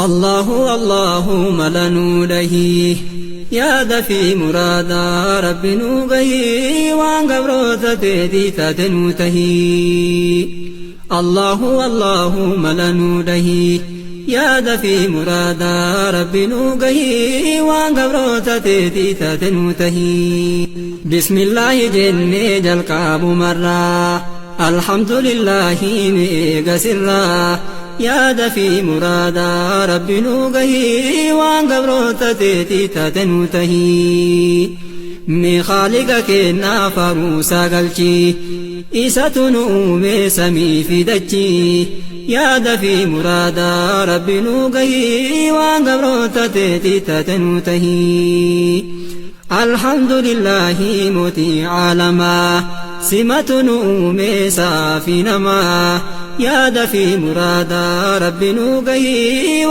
Allahu Allahu mala nuu dhahii yaada fi muraadaa rabbi nuu gahii waan gabroota teetii taate nuu tahii. Allahu Allahu mala nuu dhahii yaada fi muraadaa rabbi nuu gahii waan gabroota teetii taate nuu tahii. Bismillaahi jennee jalqaabumarraa alhamdulillaahi eega sirraa yaada fi muraadaa rabbi nuu gahii waan gabroota teetii taate nuu tahii. Mee Khaaliqa kennaa faruusaa galchii isatu nu uume samii fi dachii yaada fi muraadaa rabbi nuu gahii waan gabroota teetii taate nuu tahii. Alhamdulillaahi mootii caalamaa simatu nu uume saafi namaa yaada fi muraadaa rabbi nuu gahii.